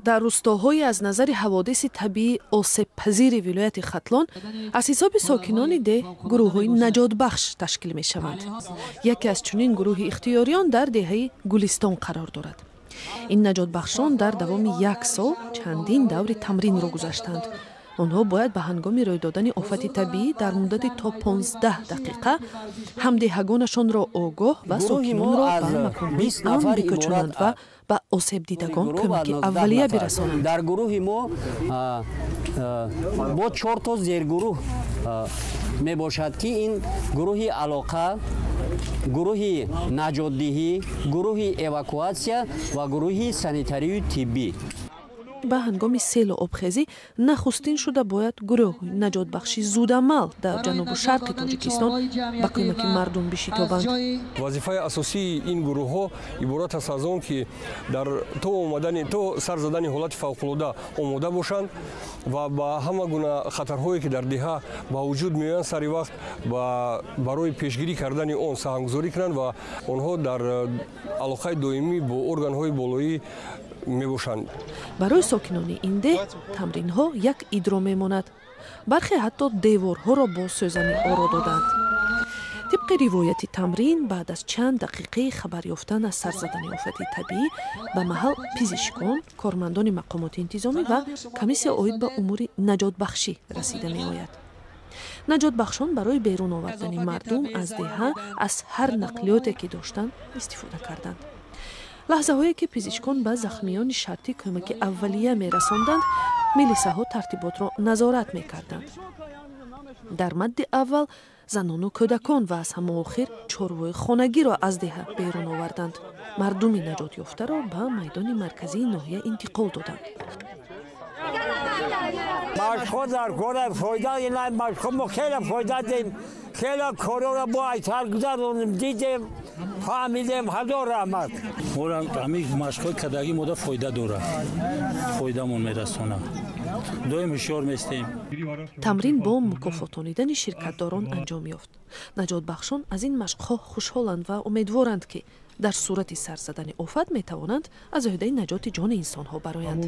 Дар рустоҳои аз назари ҳаводиси табиӣ осебпазири вилояти Хатлон аз ҳисоби сокинони деҳ гурӯҳҳои наҷотбахш ташкил мешаванд. Яке аз чунин гурӯҳи ихтиёриён дар деҳаи Гулистон қарор дорад. Ин наҷотбахшон дар давоми як сол чандин даври тамринро гузаштанд. Онҳо бояд ба ҳангоми рӯй додани офати табиӣ дар муддати то 15 дақиқа ҳамдеҳагонашонро огоҳ ва сокинонро ба маконҳои амн бикӯчонанд ва ба осебдидагон кӯмаки аввалия бирасонанд. Дар гурӯҳи мо бо чорто зергурӯҳ мебошад, ки ин гурӯҳи алоқа, гурӯҳи наҷотдиҳӣ, гурӯҳи эвакуатсия ва гурӯҳи санитарию тиббӣ. Ба ҳангоми селу обхезӣ нахустин шуда бояд гурӯҳҳои наҷотбахши зудамал дар ҷанубу шарқи Тоҷикистон ба кӯмаки мардум бишитобанд. Вазифаи асосии ин гурӯҳҳо иборат аст аз он, ки дар то омадани, то сар задани ҳолати фавқулода омода бошанд ва ба ҳама гуна хатарҳое, ки дар деҳа ба вуҷуд меоянд, сари вақт барои пешгирӣ кардани он саҳмгузорӣ кунанд ва онҳо дар алоқаи доимӣ бо органҳои болоӣ мебошанд. Барои сокинони ин деҳ тамринҳо як идро мемонад. Бархе ҳатто деворҳоро бо сӯзанӣ оро доданд. Тибқи ривояти тамрин, баъд аз чанд дақиқаи хабар ёфтан аз сар задани офати табиӣ ба маҳал пизишкон, кормандони мақомоти интизомӣ ва комиссия оид ба умури наҷотбахшӣ расида меояд. Наҷотбахшон барои берун овардани мардум аз деҳа аз ҳар нақлиёте, ки доштанд, истифода карданд. Лаҳзаҳое ки пизишкон ба захмиёни шартӣ кӯмаки аввалия мерасонданд, милисаҳо тартиботро назорат мекарданд. Дар мадди аввал занону кӯдакон ва аз ҳама охир чорвои хонагиро аз деҳа берун оварданд. Мардуми наҷотёфтаро ба майдони марказии ноҳия интиқол доданд. Машқҳо дар кора фоида, ина машқҳо мо хеле фоида дем, хеле корора бо айтар гузаронем, дидем, фаҳмидем. Ҳазор раҳмат. Моро ҳамин машқҳои кардагӣ мода фоида дорад, фоидамон мерасонад, доим ҳушёр местем. Тамрин бо мукофотонидани ширкатдорон анҷом ёфт. Наҷотбахшон аз ин машқҳо хушҳоланд ва умедворанд, ки дар сурати сар задани офат метавонанд аз ӯҳдаи наҷоти ҷони инсонҳо бароянд.